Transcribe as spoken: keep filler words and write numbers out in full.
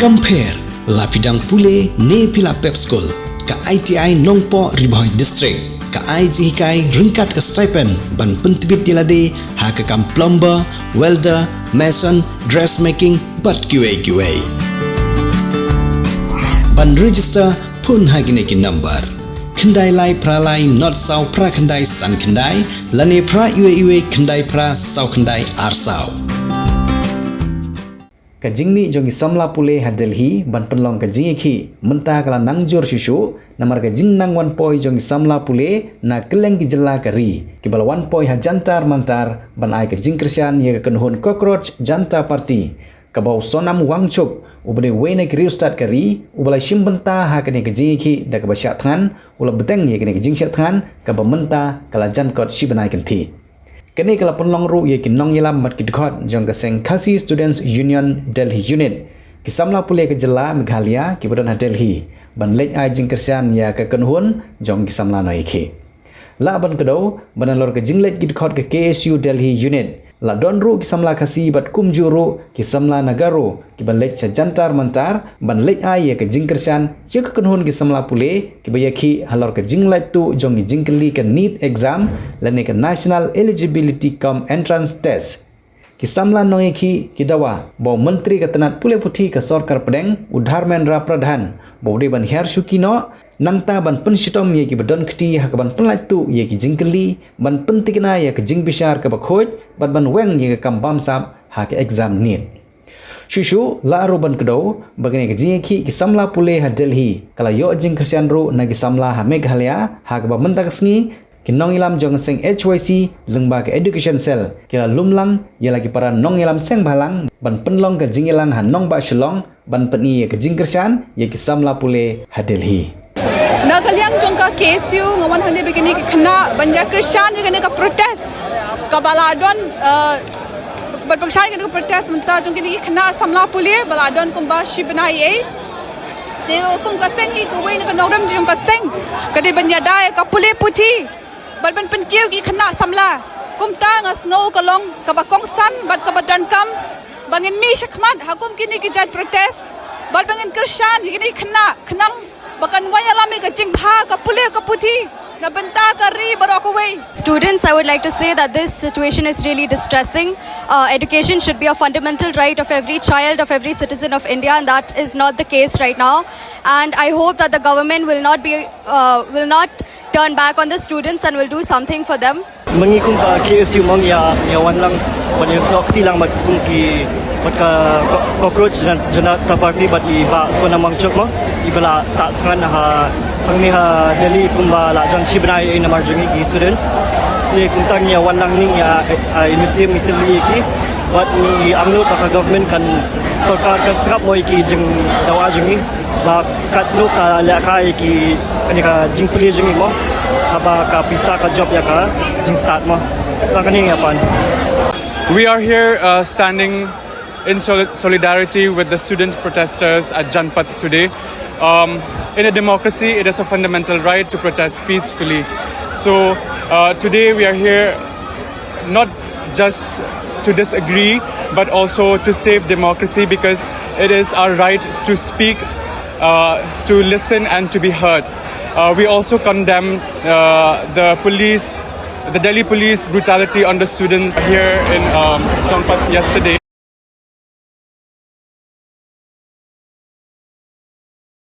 Compare, la phi dang pule ne phi la pep skul. Ka I T I Nongpoh Ri Bhoi District ka ai jinghikai ryngkat ka stipend ban pyntbit ïa lade ha ka kam plumber, welder, mason, dressmaking bad kiwei kiwei. Ban register, phone ha kine ki number: khyndai lai phra lai nod saw phra khyndai san khyndai lane phra iwei iwei khyndai phra saw khyndai ar saw. Ka jingmih jong ki samla pule ha Delhi ban pynlong ka jingïakhih mynta ka la nang jur shuh shuh, namar ka jingnang wan poi jong ki samla pule na kylleng ki jylla ka ri, kiba la wan poi ha Jantar Mantar ban ai ka jingkyrshan ïa ka kynhun Cockroach Janta Party, kaba u Sonam Wangchuk, uba dei uwei na ki riewstad ka ri, uba la shim bynta ha kane ka jingïakhih da kaba shah thngan, u la bteng ïa kane ka jingshah thngan, kaba mynta ka la jan kot shi bnai kynthih. Kane ka la pynlong ruh ïa ki nongïalam bad ki dkhot jong ka seng Khasi Students Union Delhi Unit, ki samla pule ka jylla Meghalaya kiba don ha Delhi, ban leit ai jingkyrshan ïa ka kynhun jong ki samla nongïakhih. Lah ban kdew, ba nalor ka jingleit ki dkhot ka K S U Delhi Unit, la don ruh ki samla Khasi bad kumjuh ruh ki samla na Garo, kiba leit sha Jantar Mantar ban leit ai ïa ka jingkyrshan ïa ka kynhun ki samla pule kiba ïakhih halor ka jinglait tuh jong ki jingkylli ka NEET exam lane ka National Eligibility cum Entrance Test. Ki samla nongïakhih ki dawa ba u Myntri ka tnat pule puthi ka sorkar pdeng, u Dharmendra Pradhan, ba u dei ban hiar shuki noh, nangta ban pynshitom ïa kiba don kti ha kaban pynlait tuh ïa ki jingkylli, ban pyntikna ïa ka jingbishar kaba khuid bad ban weng ïa ka kam bamsap ha ka exam NEET. Shuh shuh, lah ruh ban kdew ba kane ka jingïakhih ki samla pule ha Delhi ka la ïoh jingkyrshan ruh na ki samla ha Meghalaya, ha kaba mynta ka sngi ki nongïalam jong ka seng H Y C lyngba ka Education Cell ki la lum lang ïa la ki para nongïalam seng bhalang ban pynlong ka jingïalang ha nongbah Shillong ban pyni ïa ka jingkyrshan ïa ki samla pule ha Delhi. Na ka liang jong ka K S U, nga wan hangne bad kine ki khynnah ban ïa kyrshan ïa kane ka protest kaba la don, eh, ban pyrshah ïa kane ka protest mynta jong kine ki khynnah samla pule ba la don kumba shi bnai ei. Te kum ka seng hi, kawei na ka nongrim jong ka seng ka dei ban ïada ïa ka pule puthi bad ban pynkiew ki khynnah samla. Kumta nga sngew ka long kaba kongsan bad kaba donkam ba ngin mih shakhmat ha kum kine ki jait protest bad ba ngin kyrshan ïa kine ki khynnah khnang ba kan wan ïalam ïa ka jingbha ka pule ka puthi na bynta ka ri baroh kawei. Students, I would like to say that this situation is really distressing. Uh, education should be a fundamental right of every child, of every citizen of India, and that is not the case right now. And I hope that the government will not be, uh, will not turn back on the students and will do something for them. Mynta kum ka K S U mynta ïa, ïa wan lang, ban ïa snoh kti lang bad kum ki, bad ka co-, Cockroach Jan-, Janata Party bad i Bah Sonam Wangchuk mo, iba la sah thngan ha, hangne ha Delhi kumba la jan shi bnai ei namar jong ngi ki students. Te kumta ngi ïa wan lang hangne ïa, eh, eh, i mynsiem ngi kylli ïa ki, bad ngi angnud ba ka government kan, sorkar kan sngap mo ïa ki jingdawa jong ngi. Ba katno ka lehkai ki, kane ka jingpule jong ngi mo, haba ka pisa ka jop ïa ka jingstad mo. Ba kane ngi ïa pan. We are here, uh, standing in soli-, solidarity with the student protesters at Janpath today. Um, in a democracy, it is a fundamental right to protest peacefully. So, uh, today we are here not just to disagree, but also to save democracy, because it is our right to speak, uh, to listen, and to be heard. Uh, we also condemn, uh, the police, the Delhi police brutality on the students here in, um, Janpath yesterday.